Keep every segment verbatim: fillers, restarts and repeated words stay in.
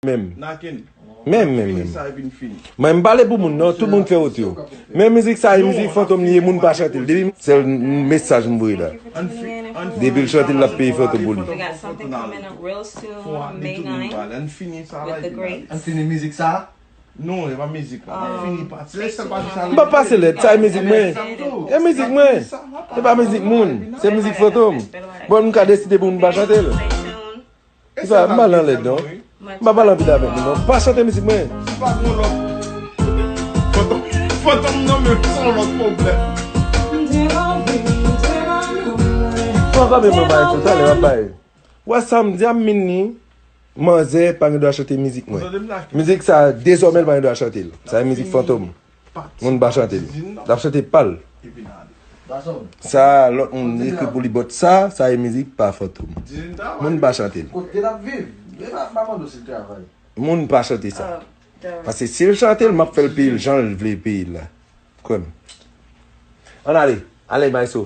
menm. Naken. Menm, menm, menm. Fini sa epi n fini. Mwen, m pale pou moun, non, tout moun fè wot yo. Men mizik sa, e mizik Fantom li ye, moun pa chante l. Depi sèl mesaj m voye la. An fi-, an Depi l chante l, l ap peye Fantom pou li. We got something coming up real soon on May ninth with the greats. An fini mizik sa? Non, e pa mizik la. N ap fini pati. Lè sèl pati sa. M pa pase lèd, sa e mizik mwen. E mizik mwen. Se pa mizik moun. Se mizik Fantom. Bon, m ka deside pou m pa chante l. Stay tuned. E sa, m pa nan lèd, non. M pa pale anpil avèk nou, non. Pa chante mizik mwen. Si pa gen lòt. Fantom, Fantom nan men, se yon lòt pwoblèm. Pran kanpe mwen bay tout, talè, w ap bay. Wè sa m di a, m vin ni, manzè pa gen dwa chante mizik mwen. Mizik sa, dezòmè, l pa gen dwa chante l. Sa e mizik Fantom. Moun pa chante l. L ap chante pa l. Sa, lòt moun ekri pou li, but sa, sa e mizik pa Fantom. Moun pa chante l. Kote l ap viv? Yo pa, pa mande w si l travay. Moun pa chante sa. Paske si l chante l, m ap fè l peye l jan l vle peye l la. Kwè m. Ann ale. Ale, Maestro.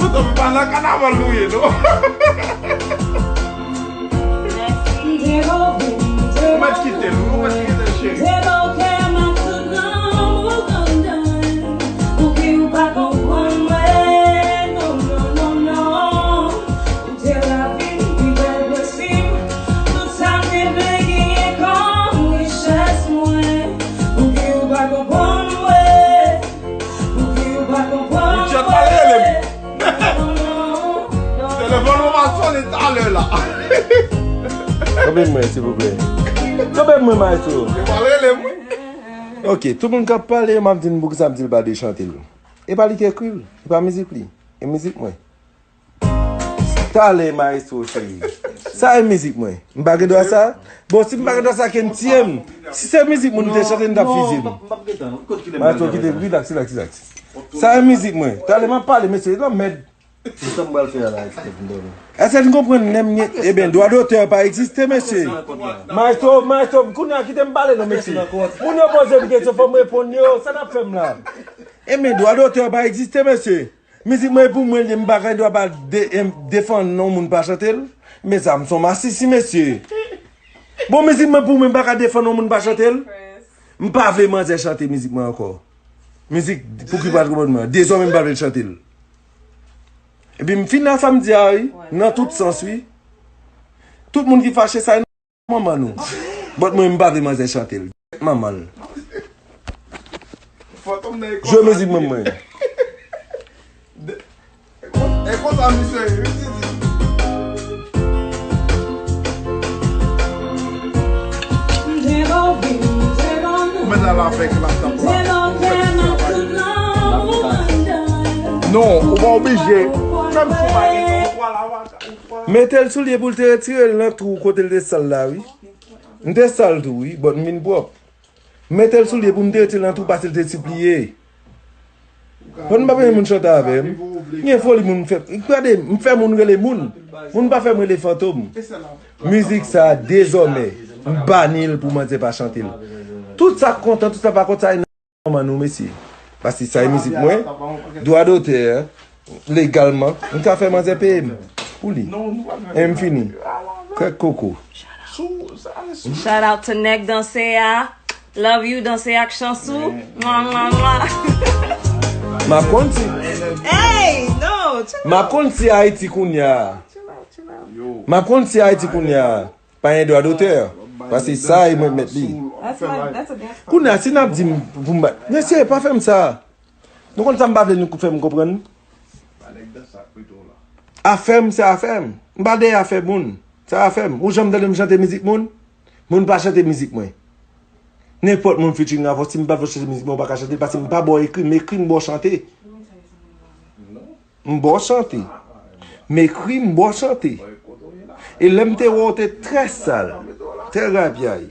Fantom pa nan kanaval nou ye, non. Ou mèt kite l, ou mèt kite l, cheri. Richard pa rele m. Telefòn mwen pa sonnen talè la. Kanpe mwen, silvouplè. Kanpe mwen, maestro. Yo pa rele m, wi. Ok, tout moun k ap pale, m ap di n poukisa m di l pa de chante l. E pa li ki ekri l, e pa mizik li, e mizik mwen. Talè, maestro cheri. Sa e mizik mwen. M pa gen dwa sa? Bon, si m pa gen dwa sa, ke n tiye m. Si se mizik moun m te chante, n t ap fize m. Maestro, kite, relax, relax, relax. Sa e mizik mwen. Talè, m ap pale, mesye, lanmèd. Èske n konprann, nèm, ebyen, dwa dotè pa egziste, mesye. Maestro, maestro, kounye a kite m pale, non, mesye. Moun yo poze m kesyon, fò m reponn yo. Sa n ap fè m la? Ebyen, dwa dotè pa egziste, mesye. Mizik mwen e pou mwen li ye, m pa gen dwa pa de-, em, defann yon moun pa chante l. Mezanmi, m se yon masisi, mesye. Bon, mizik mwen pou mwen, m pa ka defann yon moun pa chante l. M pa vle manzè chante mizik mwen ankò. Mizik pou ki pa konprann mwen. Dezòmè m pa vle l chante l. Epi m fin nan sa m di a, wi. Nan tout sans, wi. Tout moun ki fache sa, manman nou. But mwen, m pa vle manzè chante l. Manman l. Jwe mizik mwen, mwen. E konsa misye ye, wi, Titi. Ou mèt al avèk la, tap la. Non, ou pa oblije. Menm si w pa gen, ou pral avèk. Mete l sou l ye pou l te retire l nan twou kote l te sal la, wi. M te sal tou, wi, but m vin pwòp. Mete l sou l ye pou m te retire l nan twou pase l te sipliye. Bon, m pa bezwen moun chante avè m. M gen foli moun m fè. Gade, m fè moun rele moun. Moun pa fè m rele Fantom. Mizik sa, dezòmè, m bani l pou manzè pa chante l. Tout sa k kontan, tout sa pa kontan, sa manman nou, mesye. Paske sa e mizik mwen, dwa dotè, legalman, m ka fè manzè peye m pou li. E m fini. Kèk koko. Shout out to Nèg Danse a. Love you, Danse ak Chansou. Mwa, mwa, mwa. M ap konn si. Hey, no, chill out. M ap konn si Ayiti kounye a. Chill out, chill out. M ap konn si Ayiti kounye a. Pa gen dwa dotè. Paske sa e mwen k mèt li. Kounye a, si n ap di m pou m ba, mesye, pa fè m sa. Nou konn sa m pa vle nou fè m konprann? Afè m, se afè m. M pa dèyè afè moun. Se afè m. Ou janm tande m chante mizik moun? Moun pa chante mizik mwen. Nenpòt moun featuring avè w, si m pa vle chante mizik mwen, ou pa ka chante l, paske m pa ba w ekri, m ekri, m ba w chante. M ba w chante. M ekri, m ba w chante. E lè m te wè w te trè sal, trè rapyay,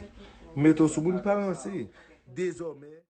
m mete w sou moun pa ranse. Dezòmè.